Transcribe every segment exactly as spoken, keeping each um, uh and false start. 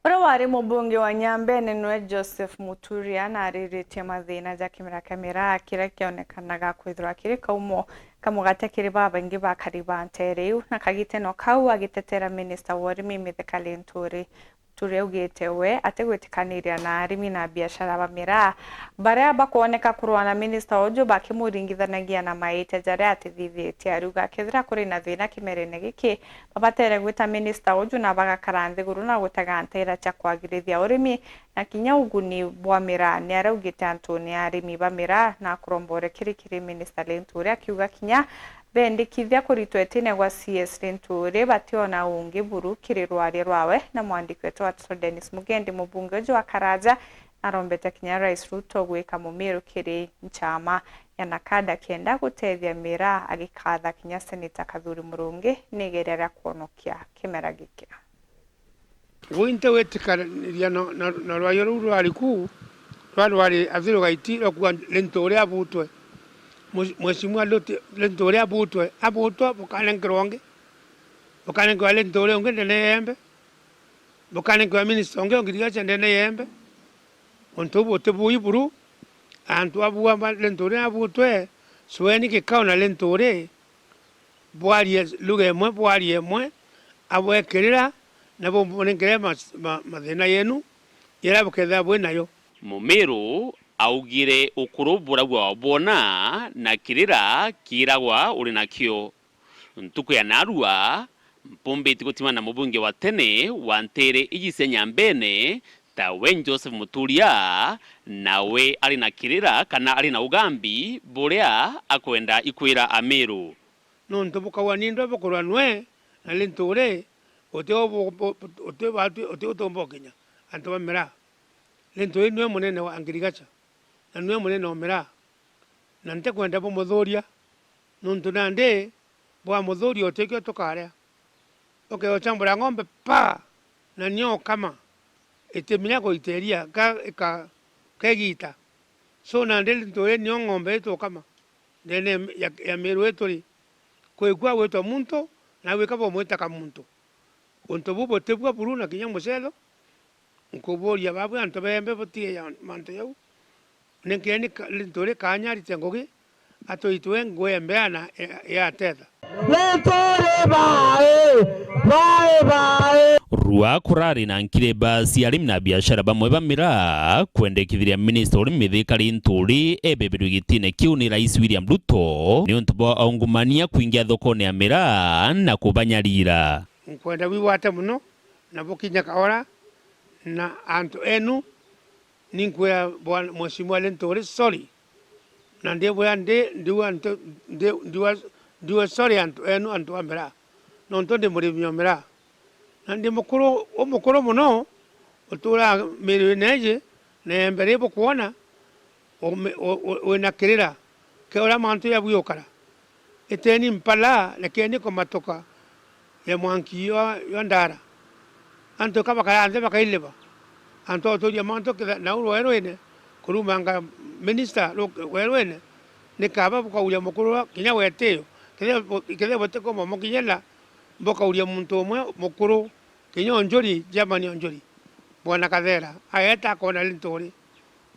Uria wari mubunge wa Nyambene niwe Joseph Muturia naariritie mathina ja kimera kia miraa kiria kionekanaga kwithirwa kiri kaumo ka mugate kiri babaingi bakari ba nteere iu, na kagiteno kau agitetera minista wa urimi Mithika Linturi. Muturia augite we atigwitikaniria na arimi na biashara ba miraa baria bakwoneka kurwa na minista uju bakimuringithanagia na maitia jaria atithithitie. Ariuga kethira kuri na thina kimerene giki, babatere gwita minista uju na bagakara nthiguru na gutega nteera cia kwagirithia urimi na kinya uguni bwa miraa. Ni araugite antune arimi ba miraa na akurombore kiri kiri minista Linturi, akiuga kinya bendikithia kuritwa itine gwa C S Linturi bationa ungi buru kiri rwaria rwawe na mwandiki wetu wa Toro Dennis Mugendi. Mubunge uju wa Karaja narombete kinya Rais Ruto gwika mumiru kiri nchama ya NACADA kenda gutethia miraa, agikatha kinya Seneta Kathuri Murungi ni igeria ria kwonokia kimera giki. Ngui ntigwitikaniria na, na, na rwayo ruu rwari ku, rwa rwari Athiru Gaiti rwa kuuga Linturi abutwe. Mwe-, Mheshimiwa Luti-, Linturi abutwe, abutwa, bukanenkerwa ungi. Bukanenkerwa Linturi ungi ndene ya Igembe. Bukanenkerwa minista ungi o Ngirigacha ndene ya Igembe. Untu buu buti bui buru. Antu abua ba Linturi abutwe, cweni kikao na Linturi, bwarie lugha imwe, bwarie imwe, abwekirira na bumunenkere mas-, ma-, mathina yenu, jaria bukethira bwi nayo. Mumiru augire ukuru buraugwa bwona na kirira kiiragwa uri nakio. Ntuku ya naarua, mpumbiti gutima na mubunge wa tene wa nteere iji cia Nyambene, tawe Joseph Muturia, nawe ari na kirira kana ari na ugambi buria akwenda ikwira Amiru. Nontu bukauga ni ndwe bukurwa nwe na Linturi, uti u bu-, bu-, uti u batwi-, uti utumba ukinya antu ba miraa. Linturi niwe munene wa Ngirigacha, na niwe munene wa miraa, na ntikwenda bumuthuria, nontu nandi bwamuthuria utikio tukaria. Ukeochambura ng'ombe pa, na nio ukama, itiminya kuita iria ka-, ika-, kegita. So nandi Linturi nio ng'ombe itukama ndene ya, ya Miru ituri. Kwikua gwitwa muntu, na gwika bumwita ka muntu. Untu buu butibua buru na kinya mucetho. Nkuburia babwe antu ba Igembe butige ya mantu jau. Nenkeni ka-, Linturi kaanya arite ngugi, atwitwe ngui ya mbeana ya, ya tetha. Linturi bae, bae, bae. Rua kurari na nkireba cia arimi na biashara bamwe ba miraa kwendekithiria minista uri Mithika Linturi ebebirwe gitine kiu ni Rais William Ruto niuntu bwa aungumania kwingia thokone ya miraa na kubanyarira. Nkwenda bwigwate mono na bukinye kaora na antu enu. Ninkwira bwana Mheshimiwa Linturi sorry, na ndibwira ndi, ndiuga ntu-, ndi, ndiuga, ndiuga sorry antu enu, antu a miraa, nontu ndi murimi o miraa, na ndi mukuru, umukuru mono, uturaa Miru-ini iji, na Igembe ri bukwona, umi-, u-, u-, wina kirira kia uria mantu jabui gukara. Iteni mpala, rekeni kumatuka ya mwanki jwa, jwa ndara. Antu ka bakara nthi bakailiba. Antu a uturia mantu kitha-, nau rwerwine, kurumanga minista ru-, rwerwine, ni kaba bukauria mukuru kinya wetio. Kethira bu-, kethira butikumba mukinyira, bukauria muntu umwe mukuru, kinya Onjuri, German Onjuri, Bwana Kathera, ageeta akona Linturi.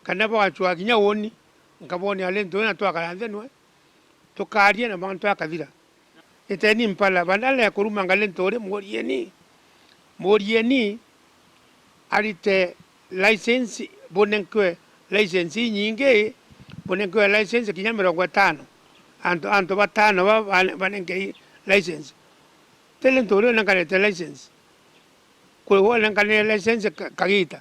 Kana bwachwa kinya uuni, nkabwonia Linturi na twakara nthi nwe, tukaria na mantu akathira. Iteni mpala, badala ya kurumanga Linturi, murieni, murieni arite license, bunenkwe license inyingi, bunenkwe license kinya mirongo itano. Antu, antu batano ba, ba, banenkei license. Ti Linturi unenkanite license. Kwi we unenkanire license ka-, kagita.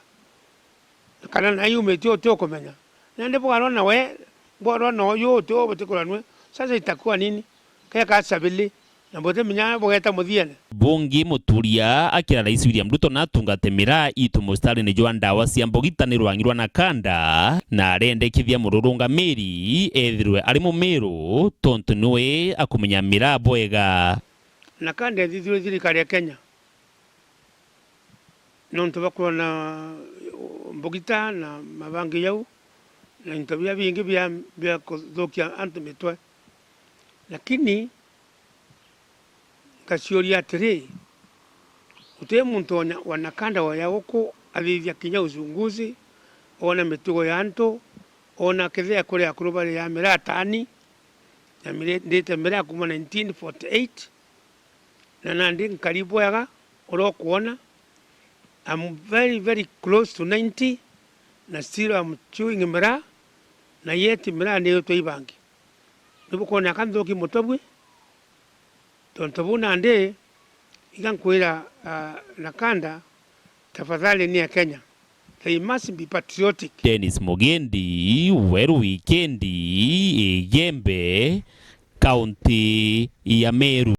Kana na yumitie uti ukumenya. Nandi bwarwa nawe, bwarwa na uyu uti u butikuranwe. Sasa itakuwa nini? Keka sabili, na butimenya bugeta muthiene. Bungi Muturia akira Rais William Ruto natungate miraa itu mustarine jwa ndawa cia mbugita ni rwangi rwa NACADA, na arendekithia mururungamiri ethirwe ari Mumiru, tontu niwe akumenya miraa bwega. NACADA ithithirwe thirikari ya Kenya. Nontu bakwona mbugita na mabangi jau, na into biria bingi bia, bia kuthukia antu mitwe. Lakini ngaciuria atiri, Guti muntu onya wa Nakanda oya guku athithia kinya uchunguzi, oona mitugo ya antu, oona kethira kuri akuru bari ya miraa tani, na mire-, ndite miraa kuuma nineteen forty-eight, na nandi nkari bwega uria ukwona, I'm very, very close to ninety, na still I'm chewing miraa, na yet miraa ni itwa ibangi. Ni bukwona ka nthuki mutwe bwi? Tontu buu nandi, iga nkwira, ah, Nakanda, tafadhali ni Akenya. They must be patriotic. Dennis Mugendi, Weru Wikendi, Igembe, kaunti ya Meru.